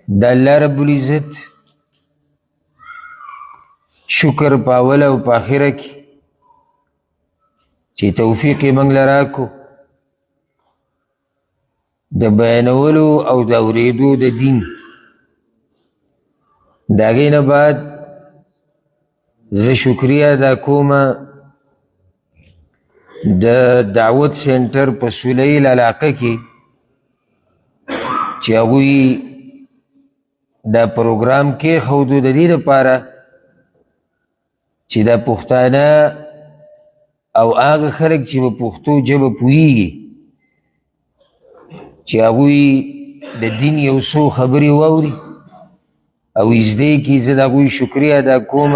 د الله رب العزت شکر په اوله او په آخره کې چې توفیق یې موږ له راکړو د بیانولو او د اورېدو د دین. د هغې نه بعد زه شکریه ادا کوم د دعوت سنټر په سلیل علاقه کې چې هغوی دا پروګرام کېښودو د دې لپاره چې دا پښتانه او هغه خلک چې په پښتو ژبه پوهېږي چې هغوی د دین یو څو خبرې واوري او زده یې کړي. زه د هغوی شکریه ادا کوم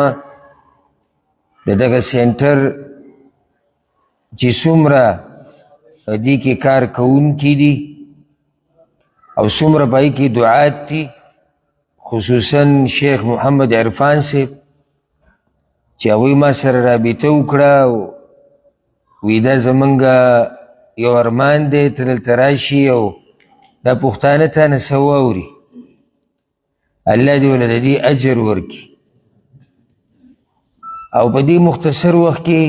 د دغه سنټر چې څومره په دې کې کار کوونکي دي او څومره په هغې کې دعات دي، خصوصا شیخ محمد عرفان صاحب چې هغوی ما سره رابطه وکړه او وی دا زمونږ یو ارمان دی ته دلته راشي او دا پښتانه تا نه څه واوري. الله دې ورله د دې اجر ورکړي. او په دې مختصر وخت کې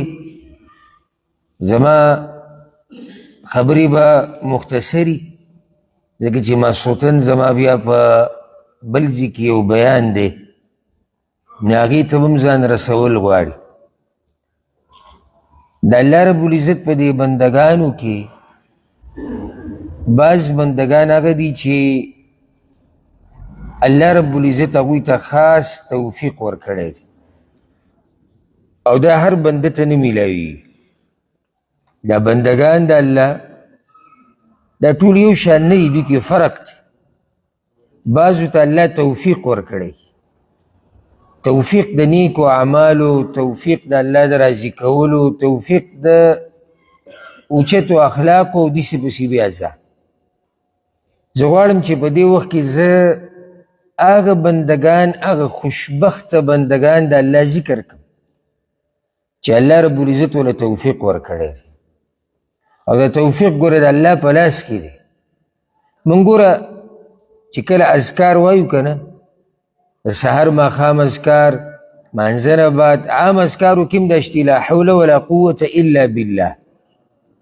زما خبرې به مختصري، ځکه چې ماسخوتن زما بیا په بل ځای کې یو بیان دی، نو هغې ته هم ځان رسول غواړي. د الله رب العزت په دې بندګانو کې بعض بندګان هغه دي چې الله رب العزت هغوی ته خاص توفیق ورکړی دی او دا هر بنده ته نه میلاویږي. دا بندګان د الله دا ټول یو شان نه دي، دوی کې فرق دی. بعضو ته الله توفیق ورکړی، توفیق د نیکو اعمالو، توفیق د الله د راضي کولو، توفیق د اوچتو اخلاقو او داسې پسې بیا ځه. زه غواړم چې په دې وخت کې زه هغه بندګان، هغه خوشبخته بندګان د الله ذکر کړم چې الله رب العزت ورله توفیق ورکړی دی. او دا توفیق ګوره د الله په لاس کې دی. مونږ ګوره چې کله اذکار وایو که نه، د سهار ماښام اذکار، مانځه نه بعد عام اذکارو کې هم دا شتي، لا حول ولا قوة الا بالله،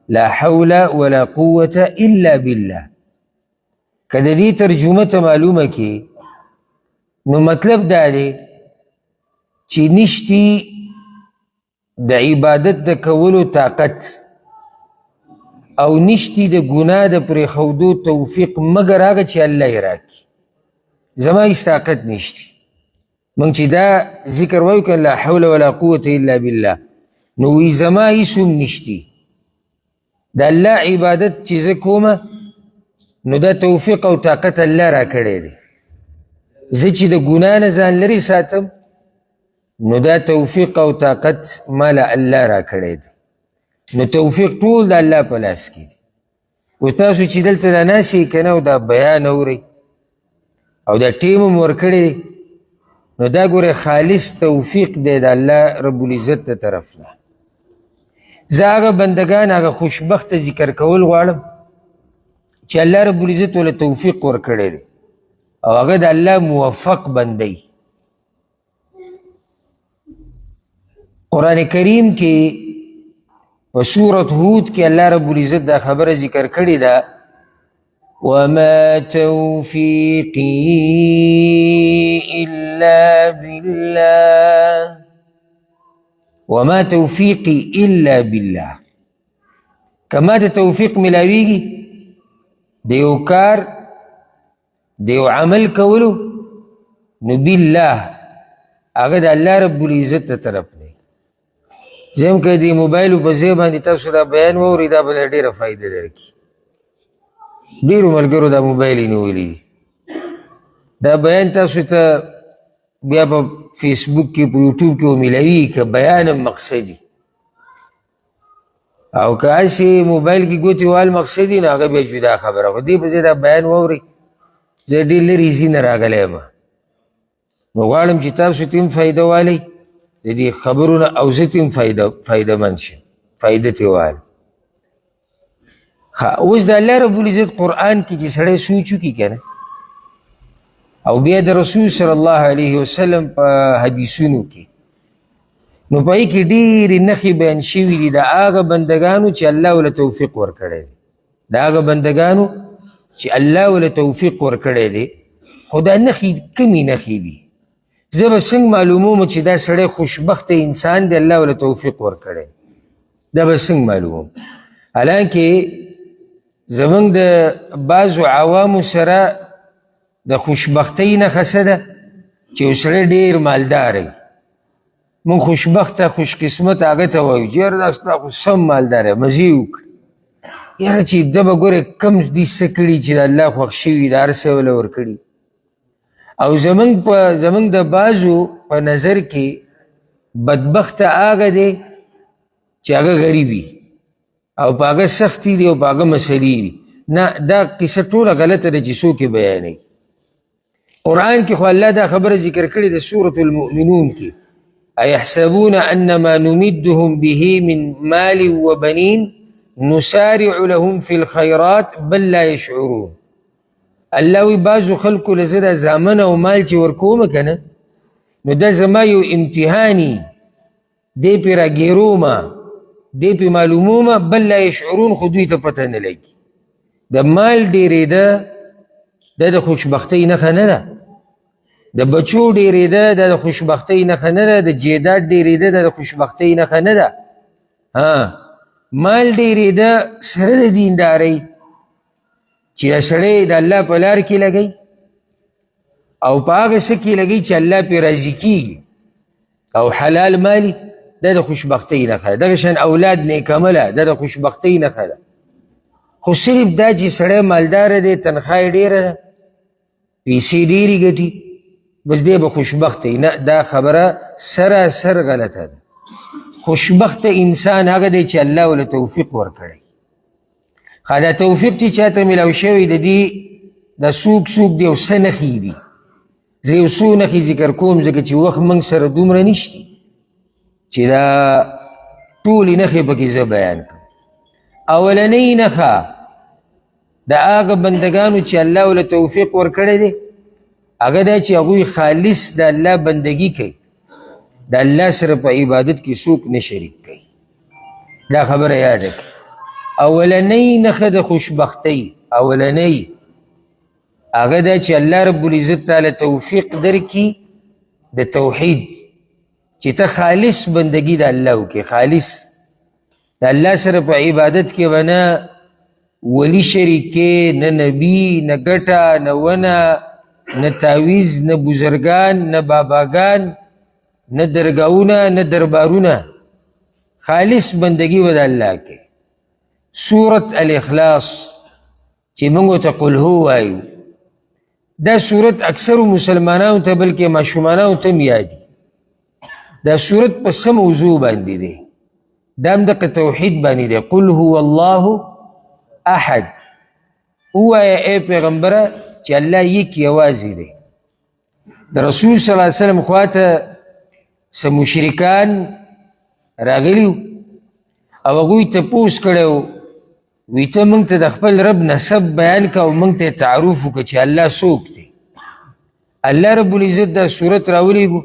لا حول ولا قوة الا بالله. که د دې ترجمه ته معلومه کې نو مطلب دا دی چې نشتي د عبادت د کولو طاقت او نشتی د ګناه د پرېښودو توفیق مګر هغه چې الله یې راکړي. زما هېڅ طاقت نشتی. موږ چې دا ذکر وایو که لا حول ولا قوة الا بالله، نو وایي زما هېڅ هم نشتی، د الله عبادت چې زه کومه نو دا توفیق او طاقت الله راکړی دی. زه چې د ګناه نه ځان لرې ساتم نو دا توفیق او طاقت مال الله راکړی دی. نو توفیق ټول د الله په لاس کې دی. او تاسو چې دلته دا ناست یئ که نه او دا بیان اورئ او دا ټیم هم ورکړی دی، نو دا ګوره خالص توفیق دی د الله رب العزت د طرف نه. زه هغه بندګان، هغه خوشبخته ذکر کول غواړم چې الله رب العزت ورله توفیق ورکړی دی او هغه د الله موفق بنده. قرآن کریم کې په سورة هود کې الله رب العزت دا خبره ذکر کړې ده، وما توفیقی الا بالله، وما توفیقی الا بالله. که ما ته توفیق ملاویږي د یو کار، د یو عمل کولو، نو بالله هغه د الله رب العزت ته طرف دی. زه هم که د موبایل په ځای باندې تاسو دا بیان واورئ دا به ډېره فایده درکړي. ډېرو ملګرو دا موبایل یې نیولي دي. دا بیان تاسو ته بیا په فیسبوک کې، په یوټیوب کې ومیلاوي که بیان هم مقصد او که هسې موبایل کې ګوتې وهل مقصد وي نو هغه بیا جدا خبره. خو دې په ځای دا بیان واورئ. زه ډېر لرې ځای نه راغلی یم، نو غواړم چې تاسو ته هم فایده والئ د دې خبرو نه او زه ته هم فایدهمند شم، فایده ترې والم. ښه، اوس د الله رب العزت قرآن کې چې سړی سوچ وکړي که نه، او بیا د رسول صلی الله علیه وسلم په حدیثونو کې، نو په هغې کې ډېرې نښې بیان شوي دي د هغه بندګانو چې الله وله توفیق ورکړی دی، د هغه بندګانو چې الله وله توفیق ورکړی دی. خو دا نښې کمې نښې دي. زه به څنګه معلوموم چې دا سړی خوشبخته انسان دی، الله وله توفیق ورکړی؟ دا به څنګه معلوموم؟ حالانکه زمونږ د بعضو عوامو سره د خوشبختۍ نښه څه ده؟ چې یو سړی ډېر مالدار وي، موږ خوشبخته خوشقسمت هغه ته وایو چې یاره دا ستا خو سم مالدار دی، مزې وکړي. یاره چې ده به ګورې کم دي څه کړي چې د الله خوښ شوي، د هر څه وله ورکړي. او زمونږ د بعضو په نظر کې بدبخته هغه دی چې هغه غریب وي او په هغه سختي دي او په هغه مسلې دي. نه، دا قصه ټوله غلطه ده چې څوک یې بیانوي. قرآن کې خو الله دا خبره ذکر کړې ده سورة المؤمنون کې، أيحسبون أنما نمدهم به من مال وبنين نسارع لهم في الخيرات بل لا يشعرون. الله وی بعضو خلکو له زه دا زامن او مال چې ورکومه که نه، نو دا زما یو امتحاني دی، پرې راګېرومه، دی پرې معلومومه، بل لا یشعرون، خو دوی ته پته نه لګي. د مال ډېرېده دا د خوشبختۍ نښه نه ده، د بچو ډېرېده دا د خوشبختۍ نښه نه ده، د جیداد ډېرېده دا د خوشبختۍ نښه نه ده. ها، مال ډېرېده سره د دیندارۍ چې دا سړی د الله په لار کې لګوي او په هغه څه کې لګوي چې الله پرې راضي کېږي او حلال مالي، دا د خوشبختۍ نښه ده. دغه شان اولاد نیکمله دا د خوشبختۍ نښه ده. خو صرف دا چې سړی مالداره دی، تنخوا یې ډېره ده، پیسې ډېرې ګټي، بس دی به خوشبخته وي، نه، دا خبره سراسر غلطه ده. خوشبخته انسان هغه دی چې الله وله توفیق ورکړی. ښه، دا توفیق چې چاته میلاو شوی د دې دا څوک څوک دی او څه نښې دي، زه یو څو نښې ذکر کوم ځکه چې وخت موږ سره دومره نشته چې دا ټولې نښې پکې زه بیان کړم. اولنۍ نښه د هغه بندګانو چې الله وله توفیق ورکړی دی، هغه دا چې هغوی خالص د الله بندګي کوي، د الله سره په عبادت کې څوک نه شریک کوي. دا خبره یاده کړئ. اولنۍ نښه د خوشبختۍ، اولنۍ هغه دا چې الله رب العزت تعالی توفیق درکړي د توحید، چې ته خالص بندګي د الله وکړې، خالص د الله سره په عبادت کې به نه ولی شریک کې، نه نبی، نه ګټه، نه ونه، نه تعویذ، نه بزرګان، نه باباګان، نه درګاونه، نه دربارونه، خالص بندګي به د الله کې. سورة الاخلاص چې موږ ورته قل هو وایو، دا سورت اکثرو مسلمانانو ته بلکې ماشومانانو ته هم یادي. دا سورت په څه موضوع باندې دی؟ دا هم دغه توحید باندې دی. قل هو الله احد، ووایه ای پیغمبره چې الله یک یوازې دی. د رسول صلی الله علیه وسلم خواته څه مشرکان راغلي او هغوی تپوس کړی و، وی ته موږ ته د خپل رب نسب بیان کړه او موږ ته تعارف وکړه چې الله څوک دی. الله رب العزت دا سورت راولېږو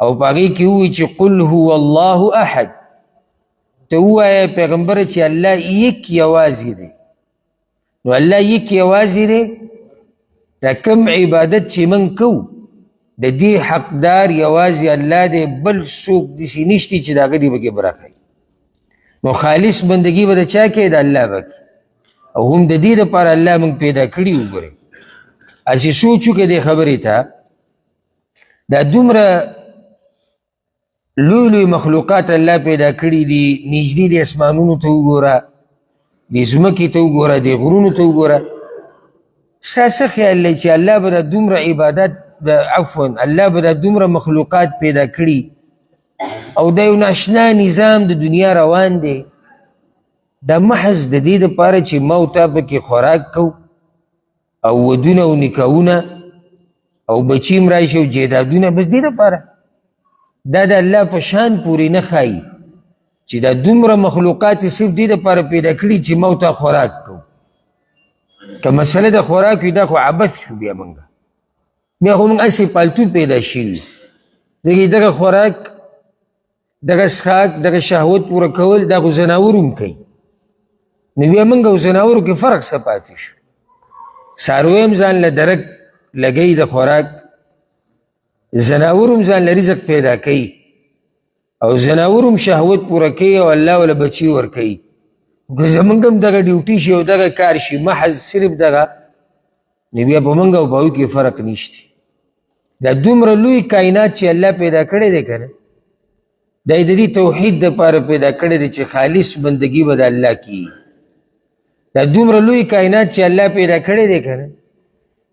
او په هغې کې ووایي چې قل هو الله احد، ته ووایه پیغمبره چې الله یک یوازې دی. نو الله یک یوازې دی، دا کوم عبادت چې موږ کوو د دې حقدار یوازې الله دی، بل څوک داسې نشته چې د هغه دې پکې برخه وي. نو خالص بندګي به د چا کوې؟ د الله به کوې. او هم د دې دپاره الله موږ پیدا کړي. وګورئ هسې سوچ وکړئ دې خبرې ته، دا دومره لوی لوی مخلوقات الله پیدا کړي دي، نږدې دي اسمانونو ته وګوره، دې ځمکې ته وګوره، دې غرونو ته وګوره، ستا څه خیال دی چې الله به دا دومره عبادت، عفوا، الله به دا دومره مخلوقات پیدا کړي او دا یو ناشنا نظام د دنیا روان دی، دا محض د دې دپاره چې ما او تا پکې خوراک کوو او ودونه او نکاحونه او بچي هم راشي او جایدادونه، بس دې دپاره. دا د الله په شان پورې نه ښایي چې دا دومره مخلوقات یې صرف دې دپاره پیدا کړي چې ما او تا خوراک کوو. که مسله د خوراک وي دا خو عبث شو، بیا موږ بیا خو موږ هسې پالتو پیدا شوي، ځکه دغه خوراک، دغه څښاک، دغه شهوت پوره کول دا خو ځناور هم کوي. نو بیا موږ او ځناورو کې فرق څه پاتې شو؟ څاروی هم ځان له درک لګوي د خوراک، ځناور هم ځان له رزق پیدا کوي، او ځناور هم شهوت پوره کوي او الله وله بچي ورکوي. که زمونږ هم دغه ډیوټي شي او دغه کار شي، محض صرف دغه، نو بیا په موږ او په هغوی کې فرق نشته. دا دومره لوی کائنات چې الله پیدا کړی دی که نه، دا یې د دې توحید دپاره پیدا کړی دی چې خالص بندګي به د الله کېږي. دا دومره لوی کائنات چې الله پیدا کړی دی که نه،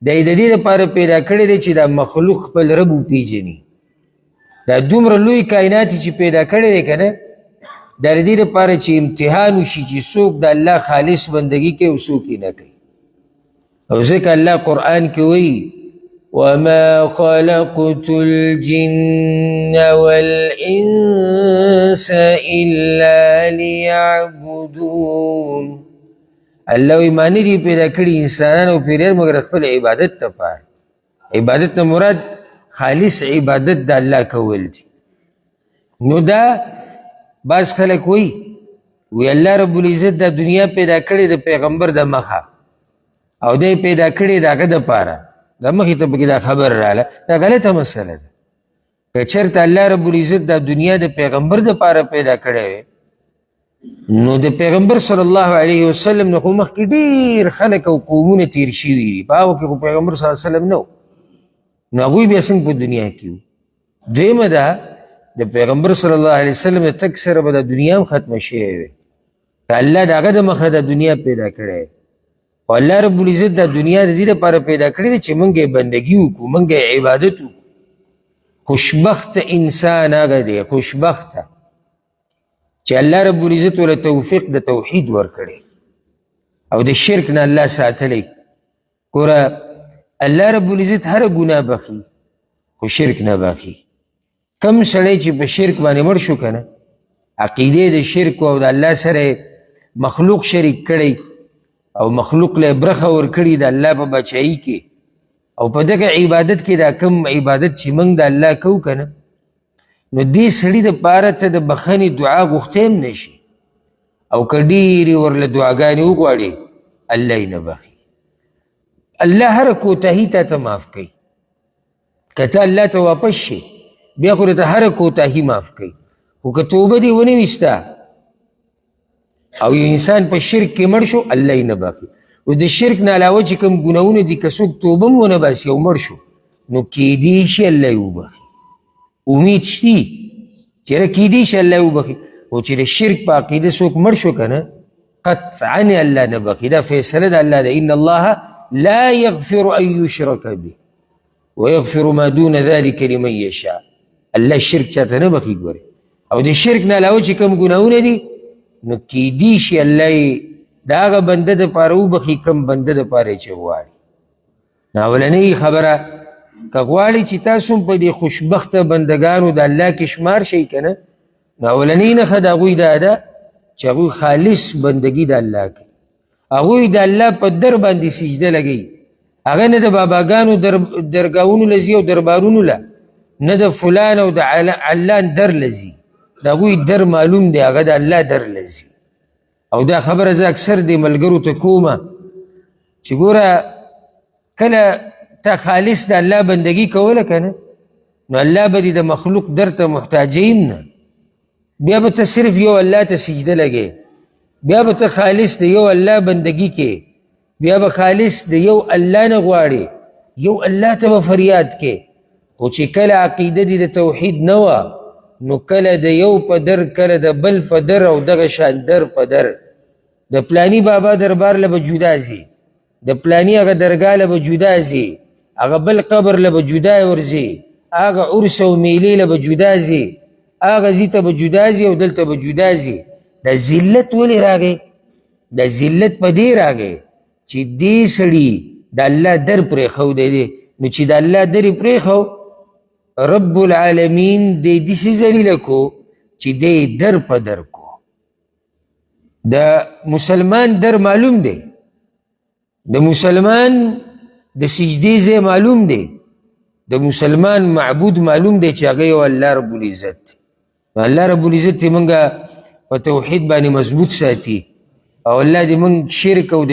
دا یې د دې لپاره پیدا کړی دی چې دا مخلوق خپل رب وپېژني. دا دومره لوی کائنات چې پیدا کړی دی که نه، دا د دې لپاره چې امتحان وشي چې څوک د الله خالص بندګي کوي او څوک یې نه کوي. او ځکه الله قرآن کې وایي وما خلقت الجن والإنس إلا ليعبدون. الله وایي ما نه دي پیدا کړي انسانان او پیریان مګر خپل عبادت لپاره. عبادت نه مراد خالص عبادت د الله کول دي. نو دا بعض خلک وایي وی الله رب العزت دا دنیا پیدا کړې د پیغمبر د مخه، او دی پیدا کړې د هغه دپاره، د مخې ته پکې دا خبره راغله. دا غلطه مسله ده. که چېرته الله رب العزت دا دنیا د پیغمبر دپاره پیدا کړی وي، نو د پیغمبر صلی الله علیه وسلم نه خو مخکې ډېر خلک او قومونه تېر شوي دي، په هغو کې خو پیغمبر صلی الله علیه وسلم نه و، نو هغوی بیا څنګه په دنیا کې وو؟ دویمه ده د پیغمبر صلی الله علیه وسلم د تګ سره به دا دنیا هم ختمه شوې وي. که الله د هغه د مخه دا دنیا پیدا کړی، خو الله رب العزت دا دنیا د دې لپاره پیدا کړې ده چې موږ یې بندګي وکړو، موږ یې عبادت وکړو. خوشبخته انسان هغه دی، خوشبخته چې الله رب العزت ورته توفیق د توحید ورکړی او د شرک نه الله ساتلی. ګوره الله رب العزت هره ګناه بخي خو شرک نه بخي. کم سړی چې په شرک باندې مړ شو که نه، عقیدې د شرک او د الله سره مخلوق شریک کړی او مخلوق له برخه ورکړي د الله په بچایي کې، او په دغه عبادت کې دا کم عبادت چې موږ د الله کوو که نه، نو دې سړي دپاره ته د بخښنې دعا غوښتی هم نه شي، او که ډېرې ورله دعاګانې وغواړي الله یې نه بخښي. الله هره کوتاهي تا ته معاف کوي. که ته الله ته واپس شې بیا خو درته هره کوتاهي معاف کوي، خو که توبه دې ونه ویسته او یو انسان په شرک کې مړ شو، الله یې نه بخښي. او د شرک نه علاوه چې کوم ګناهونه دي، که څوک توبه هم ونه باسي او مړ شو، نو کیدی شي الله یې وبخښي. امید شتي چې را کیدی شي الله یې وبخښي، خو چې د شرک په عقیده څوک مړ شو که نه، قطعا الله نه بخښي. دا فیصله د الله ده، ان الله لا یغفر ان یشرک به ویغفر ما دون ذلک لمن یشاء. الله شرک چاته نه بخښي ګورې. او د شرک نه علاوه چې کوم ګناهونه دي، نو کیدی شي الله یې د هغه بنده دپاره وبخښي کوم بنده دپاره چې غواړي. نو اولنۍ خبره، که غواړي چې تاسو هم په دې خوشبخته بندګانو د الله کې شمار شئ که نه، نو اولنۍ نښه د هغوی دا ده چې هغوی خالص بندګي د الله کوي، هغوی د الله په در باندې سجده لګوي. هغه نه د باباګانو درګاهونو له ځي او دربارونو له، نه د فلان او د علان در له ځي. د هغوی در معلوم دی، هغه د الله در له ځي. او دا خبره زه اکثر دې ملګرو ته کومه چې ګوره کله تا خالص د الله بندګي کوله که نه، نو الله به دې د مخلوق در ته محتاجه هم نه، بیا به ته صرف یو الله ته سجده لګې، بیا به ته خالص د یو الله بندګي کې، بیا به خالص د یو الله نه غواړې، یو الله ته به فریاد کې. خو چې کله عقیده دې د توحید نه وه، نو کله د یو په در، کله د بل په در، او دغه شان در په در. د پلانی بابا دربار له به جدا ځي، د پلانی هغه درګاه له به جدا ځي، هغه بل قبر له به جدا ورځي، هغه عرس او میلې له به جدا ځي، هغه ځي ته به جدا ځي او دلته به جدا ځي. دا ذلت ولې راغی؟ دا ذلت په دې راغی چې دې سړي د الله در پرېښودی دی. نو چې د الله در یې پرېښود، رب العالمین دې داسې ذلیله کو چې دی در په در کو. د مسلمان در معلوم دی، د مسلمان د سجدې ځای معلوم دی، د مسلمان معبود معلوم دی چې هغه یو الله رب العزت دی. نو الله رب العزت دې موږ په توحید باندې مضبوط ساتي، او الله دې موږ شرک او د